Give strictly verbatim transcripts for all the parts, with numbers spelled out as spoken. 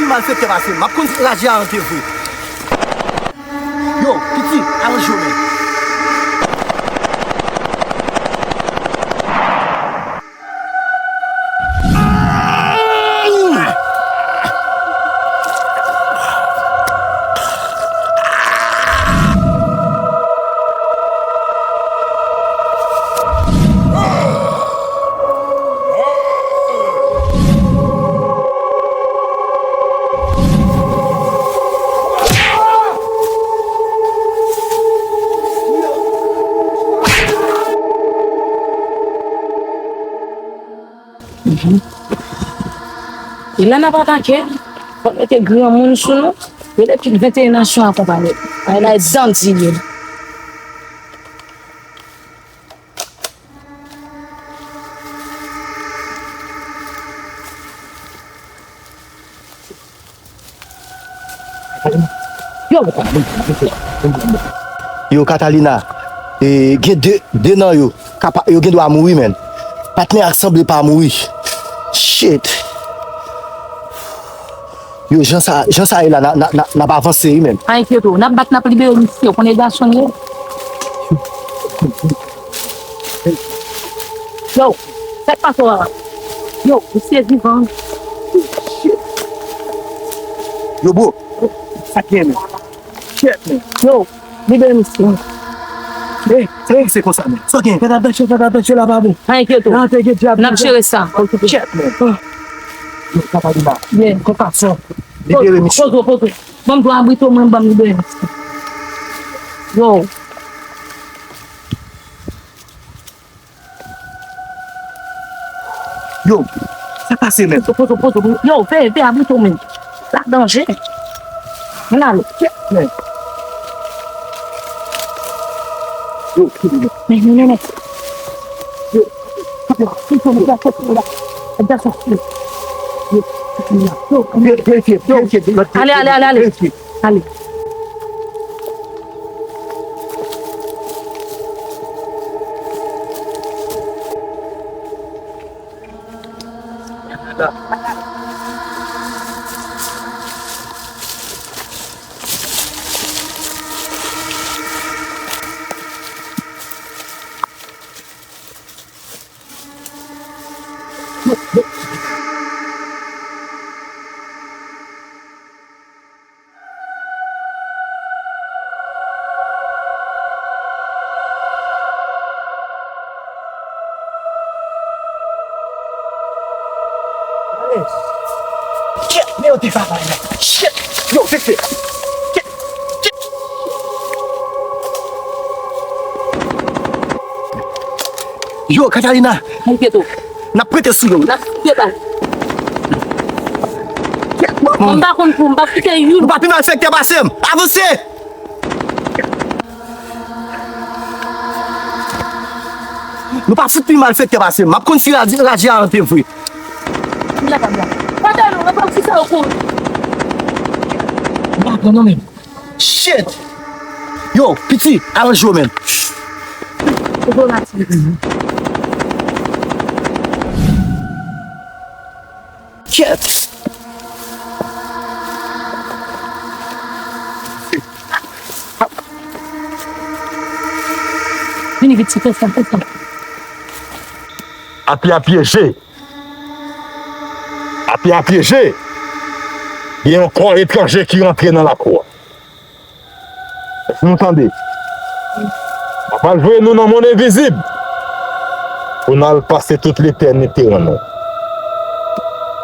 Malfektè pase m. M ap konn si raje a antre vre. Yo, piti, aranje w men. E la n ap atake, fòk mete granmoun sou nou, yo depi venteyen nasyon akonpanye. Ay la e dan di ye. Yo, Catalina, e, gen de, de nan yo, kapa, yo gen dwa mouri, menn. Patnè a sanble pa mouri. Shit. Yo, jan sa, jan sa ye la, n a, n a, n a, n ap avanse, wi, menn. Pa enkyete w, n ap bat, n ap libere misye, w konnen gason l ye. Yo, sa k pase w a? Yo, misye vivan. Yo, bro, sa k gen, menn? Shit, menn. Yo, libere misye. Ey, ey, se konsa, menn. Sa k gen? Fè atanchon, fè atanchon la, pa bon. Pa enkyete w. N ap jere sa. Shit, menn. Yo, Catalina. Yeah. Konsa, libere misye. Poze w, poze w. Ban m dwa abrite w, mwen ban m libere misye. Yo. Yo, sa pase menm? Poze w, poze w, poze w. Yo, fè, fè abrite w menm. La danje. Mwen ale. Kèt menm. Yo, kite menm. Men, men, men, men. Yo, kite menm. Kite menm. Kite menm. Kite menm. Yo, kite menm. Yo, verifye, verifye. Ale, ale, ale, ale. Verifye. Ale. Kèt, men yo te travay la. Shit! Yo, vite fè. Kèt, kèt. Yo, Catalina. Mwen kite w. N ap prete sou yo. N ap prete bal. Mwen m pa konn kou, m p ap kite youn. Nou pa pi malfektè pase m. Avanse! Nou pa fout pi malfektè pase m. M ap konn si raje, raje a rantre vre. Pandan nou, nou pa fout sa yo kouri. M pa pran non menm. Shit! Yo, piti, aranje w menm. Kèt! Vini vit, fè sa, fè sa. Api a pyeje. Api a pyeje. Gen yon kò etranje ki rantre nan lakou a. Èske nou tande? M ap voye nou nan mond envizib pou n al pase tout letènite an nou.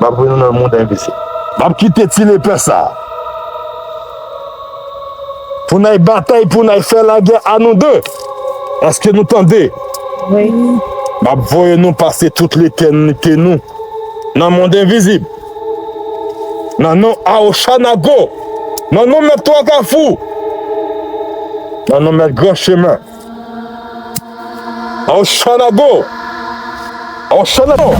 M ap voye nou nan mond envizib. M ap kite ti lepè sa a pou n al batay, pou n al fè lagè a nou de. Èske nou tande? Wi. M ap voye nou pase tout letènite nou nan mond envizib. Nan non a Ochanago. Nan non Mèt Twa Kafou. Nan non Mèt Gran Chemen. A Ochanago. A Ochanago.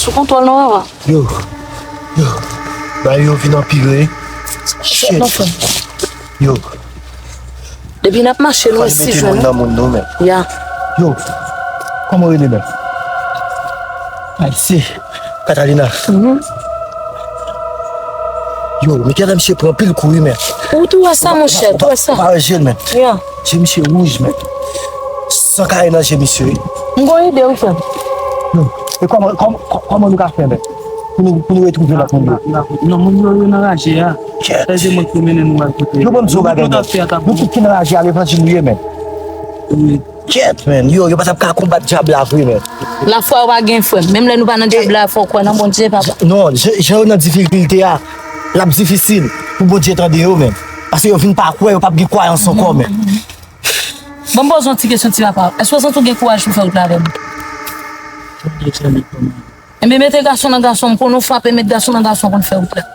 Sou kontwòl non, papa. Yo, yo, bagay yo vin anpile. Shit. Yo. Depi n ap mache, nou wè si jwenn. Fò n mete moun nan moun nou, men. Ya. Yo, kòman w rele, men? Ay, se Catalina. Mhm. Yo, men gade misye pran anpil kou, wi, men. Ou tou wè sa, monchè, tou wè sa. Pa wè je l, men. Ya. Je misye wouj, men. San kare nan je misye, wi. M gon ide, wi, frè m. Yo, e kòman, kòman, kòman nou ka fè, men? Pou nou, pou nou retwouve lòt moun yo. Non, moun yo, yo nan raje a. Kèt. Sa se mwen ki mennen nou al kote yo. Yo ban m di w bagay, men. Nou tout ki nan raje a, levanjil nou ye, men. Wi. Kèt, men. Yo, yo pa t ap ka konbat dyab la vre, men. Lafwa yo pa gen, frè m. Menm lè nou pa nan dyab la, fò w kwè nan Bondye, papa. Non, jan, jan yo nan difikilte a, l ap difisil pou Bondye tande yo, men. Paske yo vin pa kwè, yo p ap gen kwayans ankò, men. Ban m poze w yon ti kesyon, ti papa. Èske w santi w gen kouraj pou fè wout la avè m? Enben, mete gason nan gason, m konnen w frape, met gason nan gason pou n fè wout la.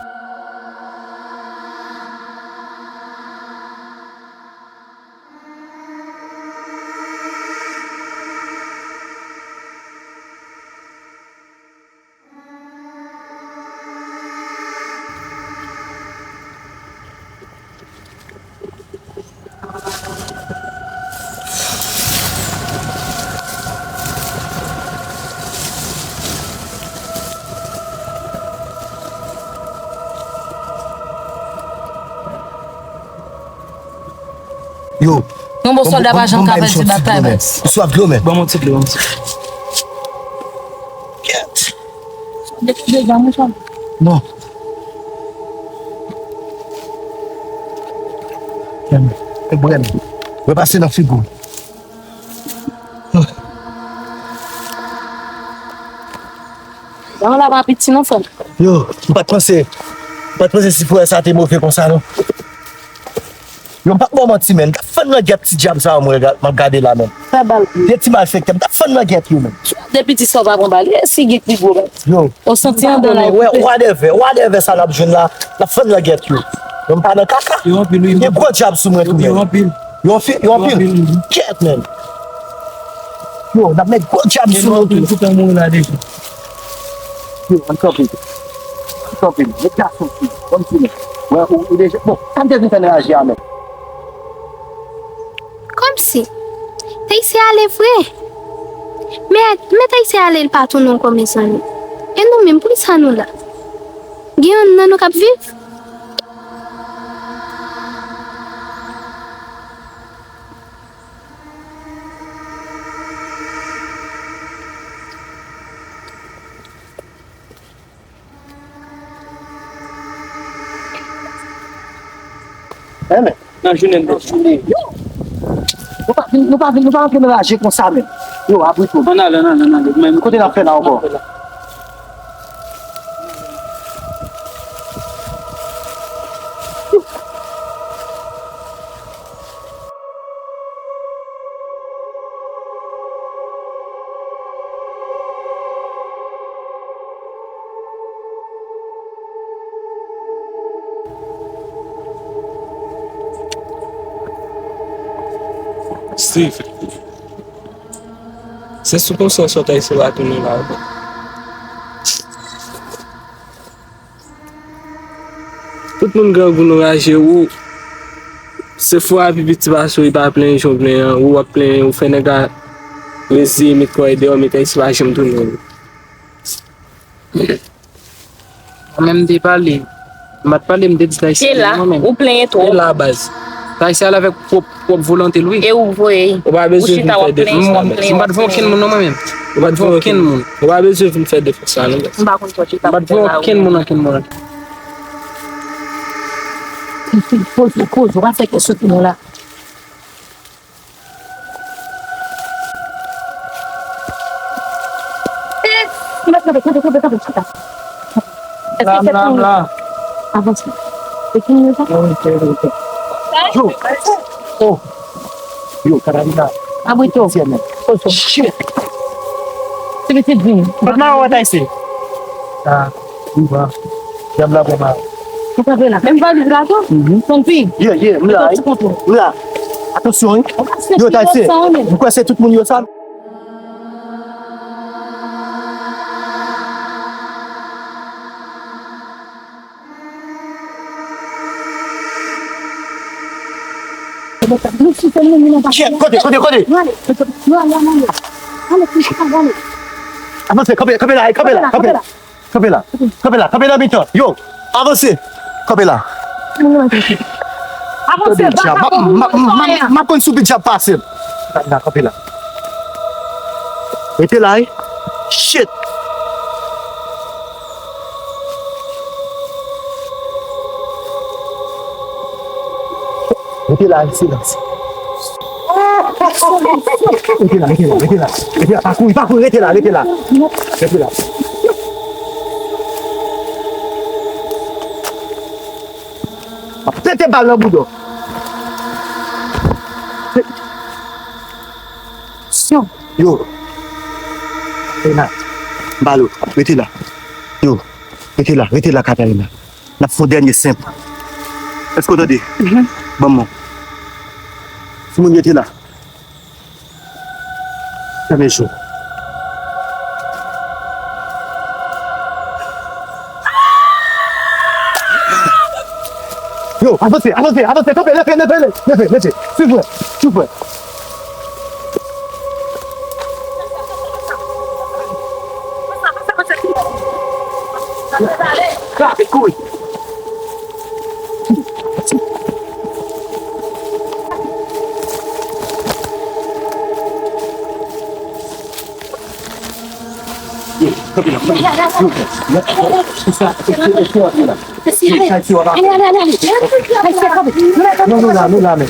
Yo. Yon bon sòlda pa janm ka pèdi batay, baz. Ou swaf dlo, men? Ban m yon ti dlo, ban m yon ti dlo. Kèt. Deja, mwen sa. Non. Kèt, men. E bwè m. Repase nan figi w. Yon la pa piti non, frè m. Yo, m pa t panse, m pa t panse si frè sa te move konsa, non. Yo, m p ap ba w manti, men. M t ap fann nan gèt ti dyab sa yo, mwen, m ap gade la, men. Fè bal. De ti malfektè, m t ap fann nan gèt yo, men. De piti sa w pa pran bal. E si gen pi gwo bal. Yo. Ou santi andan la, yo wè, koupe. Wadèvè, wadèvè sa n ap jwenn la, n ap fann nan gèt yo. Yo, m pa nan kaka. Yo anpil, wi. Gen gwo dyab sou mwen tou, men. Yo anpil. Yo anpil, yo anpil. Yo anpil, wi. Kèt, men. Yo, n ap met gwo dyab sou nou tou. Gen anpil, tout moun la deja. Yo, ann kanpe. Ann kanpe. Met gason sou. Kòmsi, men. Wè, ou, ou deja. Bon, sa m te vin fè nan raje a, men. Kòmsi. Tayisyen ale vre. Men, men Tayisyen ale, l pa tounen ankò, mezanmi. E nou menm, poukisa nou la? Gen youn nan nou k ap viv? Nan jounen de. Yo! Nou pa vin, nou pa vin, nou pa rantre nan raje konsa, men. Yo, abrite w. Ann ale, ann ale, ann ale. Men kote n ap fè la ankò? Steve, se sou konsyans ou ta eseye pa tounen la ankò. Tout moun grangou nan raje ou, se fwa a pi piti pase w, li pa plenyen jan w plenyen an, ou w ap plenyen, ou fè nèg la reziye, met kò l deyò, men Tayisyen pa janm tounen. Mwen menm m te pale, m pa t pale, m te di Tayisyen mwen menm. Ou plenyen twòp. E la baz. Tayisyen ale avèk pwòp, pwòp volonte l, wi. E ou voye. Ou pa bezwen vin fè defans la, baz. M pa t voye okenn moun non mwen menm. Ou pa t voye okenn moun. Ou pa bezwen vin fè defans la non, baz. M pa konn sa w chita. M pa t voye okenn moun, okenn moun. Poze, poze, poze, w pa fè kè soti non la. Eh, kanpe, kanpe, kanpe, kanpe, kanpe. La, la, la. Avanse. E ki moun sa? Yo. Oh. Yo, Katarina. Abrite w. Shit. Se pitit vini. Kot mwen wè Tayisyen? Ah, wi, bwa. Dyab la pran mal. Ou kanpe la. Menm valiz la tou? Mhm. Ton fi. Yeah, yeah, m la, wi. M la. Atansyon, wi. Yo, Tayisyen. M kwè se tout moun yo sa. Kote, kote, kote? Avanse, kanpe, kanpe la, kanpe la, kanpe la. Kanpe la. Kanpe la, kanpe nan mitan. Yo, avanse. Kanpe la. Avanse, m ap konn sou ki dyab pase. Kanpe la. Rete la, wi. Shit. Rete la, silans. Rete la, rete la, rete la. Rete la, pa kouri, pa kouri, rete la, rete la. Rete la. M ap pete bal nan bouda w. Yo. Katarina, m ba l ou. Rete la. Yo. Rete la, rete la, Katarina. N ap fè yon dènye senp. Èske w tande? Ban m men w. Timoun, rete la. Fèmen je w. Yo, avanse, avanse, avanse, kanpe, leve, leve, leve, leve, leve. Swiv mwen, swiv mwen. Rapid, kouri. Non, nou la, nou la, men.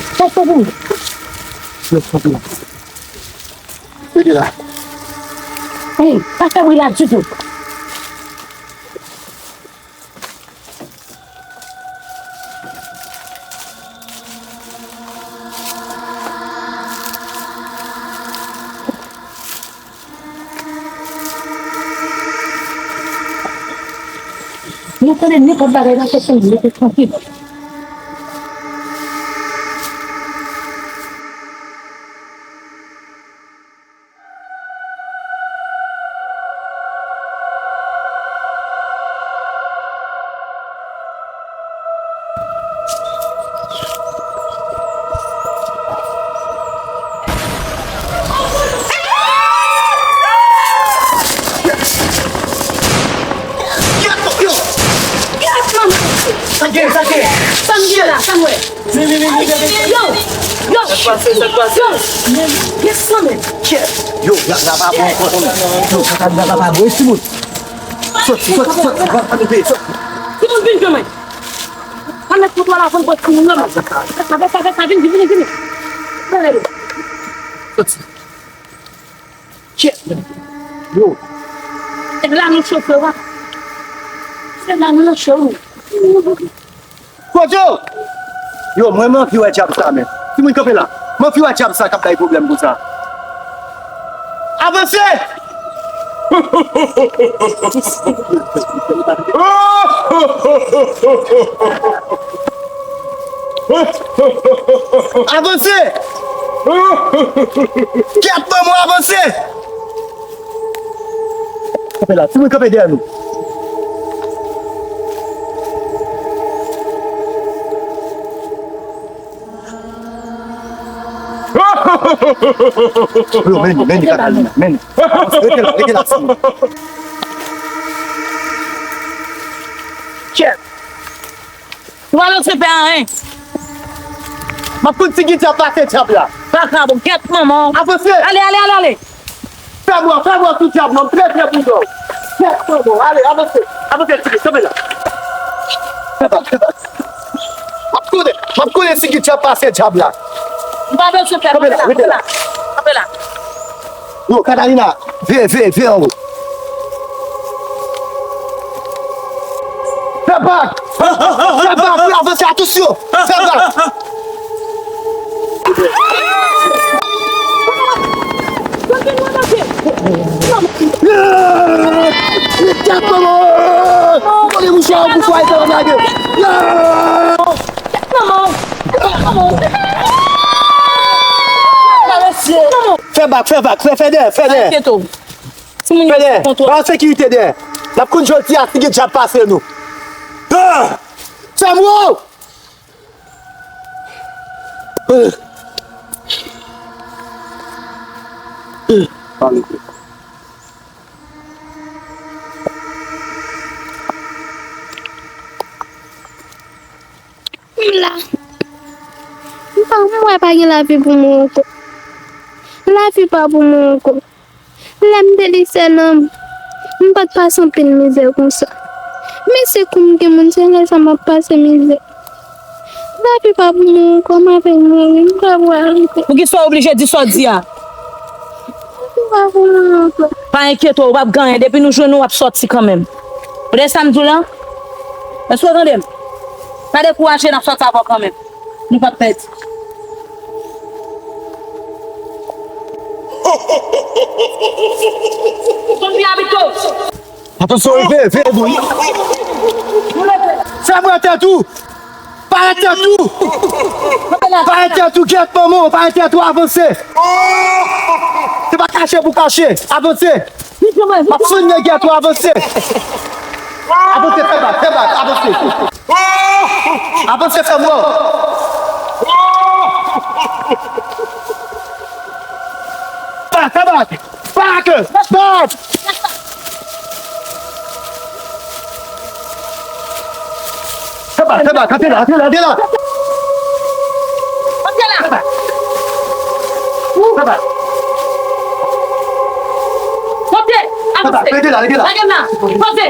Hey, pa fè bri la ditou. Nou tande nenpòt bagay nan tèt nou, rete trankil. Kèt, manman! Sa gen, sa gen? Sa m gen la, sa m wè? Vin, vin, vin, vin, vin, vin. Yo! Yo! Sa k pase, sa k pase? Yo! Yes, manman! Kèt! Yo, la, la pa bon ankò, timoun. Yo, kaka, la, la pa bon. Ey, timoun! Soti, soti, soti, soti, soti. Timoun, vin jwenn mwen. Ann met kontwòl la, fò n pran timoun nan, men. Fè sa, fè sa, fè sa, vin, vin, vin, vin. Soti. Kèt, men. Yo. Se la nou chofe, wa. Se la nou nan cho, wi. Kote w? Yo, mwen, m anvi wè dyab sa, men. Timoun, kanpe la. M anvi wè dyab sa k ap bay pwoblèm konsa. Avanse! Avanse! Kèt, manman, avanse! Kanpe la, timoun, kanpe dèyè nou. Yo, men, men, Katalina, men. Rete la, rete la, timoun. Kèt. Ou pa bezwen pè anyen. M ap konn si gen dyab pase dyab la. Vakabon, kèt manman w. Avanse. Ale, ale, ale, ale. Fè mò, fè mò sou dyab, non, m trè, trè prizon. Kèt manman w. Ale, avanse. Avanse, timoun, kanpe la. Fè bak, fè bak. M ap konnen, m ap konnen si gen dyab pase dyab la. M pa bezwen pè, kanpe la, kanpe la. Kanpe la. Yo, Katalina, veye, veye, veye anwo. Fè bak! Fè bak, wi, avanse, atansyon! Fè bak! Yo, yo, yo, kèt manman! Ou konnen mouchwa ou pou fwa e sa w ap lage. Yo! Fè bak, fè bak, fè, fè dèyè, fè dèyè. Fè dèyè. Ba sekirite dèyè. N ap konn jodi a si gen dyab pase nou. Ah! Fè m wè w! Ah! M la. M pa, m wè pa gen lavi pou mwen ankò. Lavi pa pou mwen ankò. Lè m te lisèn an, m pa t pase anpil mizè konsa. Men se kou m gen moun, se lè sa m ap pase mizè. Lavi pa pou mwen ankò, m ap mouri, m pa pral ankò. Poukisa w oblije di sa w di a? Lavi pa pou mwen ankò. Pa enkyete w, w p ap gen anyen. Depi nou jwenn ou, w ap sòti kanmenm. Ou tande sa m di w la? Èske w tande m? Pa dekouraje, n ap sòti avè w kanmenm. Nou p ap pèdi. Konbyen abito? Atansyon, leve, leve, leve. Fèmen tèt ou! Fèmen tèt ou! Fèmen tèt ou, gyèt manman w, fèmen tèt ou, avanse! Se pa kache pou kache, avanse! M ap sonye gyèt ou, avanse! Avanse, fè bak, fè bak, avanse! Avanse, fè mò! Fè bak, fè bak! Bak! Bak! Fè bak, fè bak, antre la, antre la, antre la! Antre la! Fè bak! Fè bak! Monte! Fè bak, avanse! Rete la, rete la! Lage m la! Monte!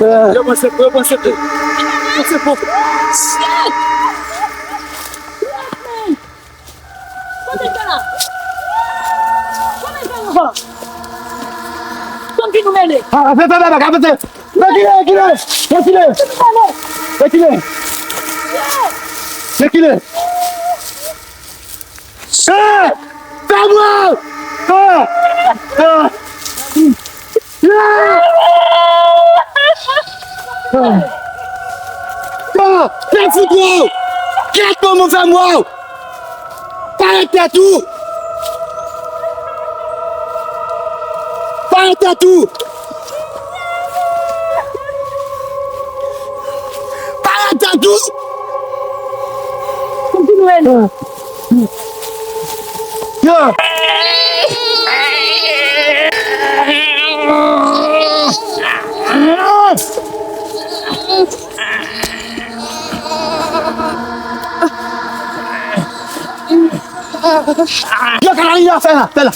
Yo, pran sèt, yo, pran sèt. Pran sèt, pran sèt. Kote l ye la? Kote l ye ankò? Kòm ki nou mele? Ah, fè, fè, fè, fè, fè, fè. Rekile, rekile, rekile. Rekile. Rekile. Eh! Fè mwen! Ah! Ah! Ah! Ah! Fè m fout ou! Kèt manman fè m wè w! Parèt tèt ou! Parèt tèt ou! Parèt tèt ou! Kontinye. Yo! Yo, Katalina, fè la, fè la.